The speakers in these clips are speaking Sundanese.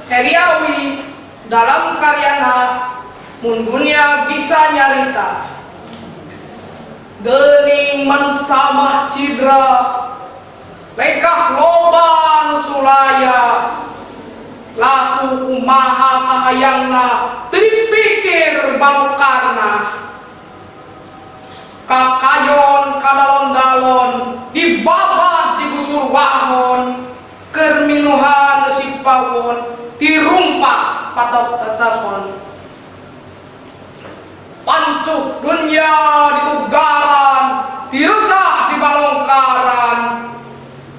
Heriawi dalam karyana mun dunia bisa nyarita. Geuning manusa mah cidra, lengkah loba nu sulaya, laku kumaha kahayangna teu dipikir balukarna. Kakayon kadalon-dalon dibabad di busur wahon, keur minuhan si pawon dirumpak patok tetepon. Pancuh dunia ditugaran, direcah di balongkaran.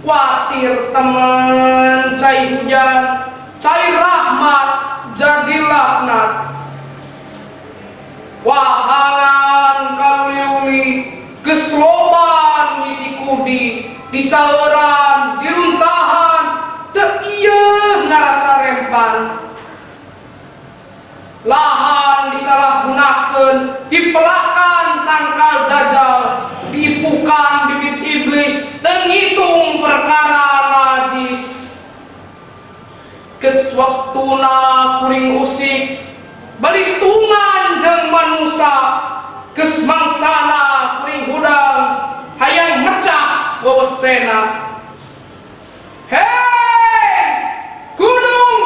Watir temen cai hujan, cai rahmat jadi laknat. Wahangan kaluli-uli, geus loban ngisi kudi, disauran, diruntahan, teu ieu ngarasa rempan. Lahan disalahgunakeun, dipelakan tangkal dajal, dipukan bibit iblis, teu ngitung perkara najis. Geus waktuna kuring usik, balitungan jeung manusa, geus mangsana kuring hudang, hayang mecah wewesena. Hei gunung,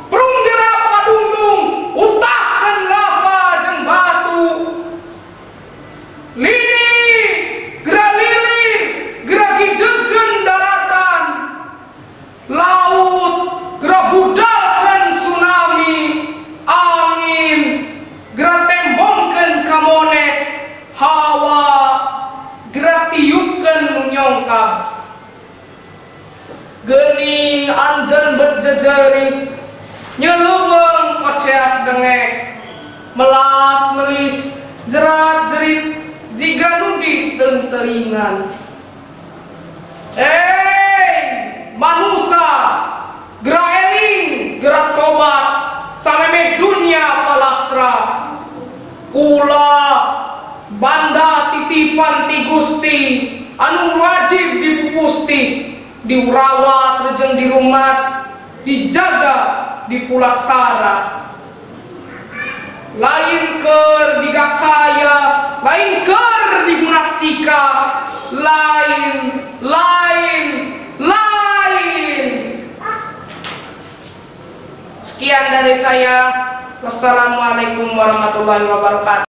prung jerapah dunung, utahkeun lava jeung batu. Lini geura lilir, geura gidegkeun daratan. Laut geura budalkeun tsunami, angin geura tembongkeun kamones, hawa geura tiupkeun nu nyongkab. Geuning anjeun bet jejeurih, nyeleuweung koceak dengek, melas melis jerat jerit jiga nu diteungteuingan. Hei manusa, geura eling, geura tobat, samemeh dunia palastra. Kula banda titipan ti Gusti, anu wajib dipupusti, dirawat rejeng di rumah, dijaga di pulasara. Lain keur digakaya, lain keur digunasika, lain, lain, lain. Sekian dari saya. Wassalamualaikum warahmatullahi wabarakatuh.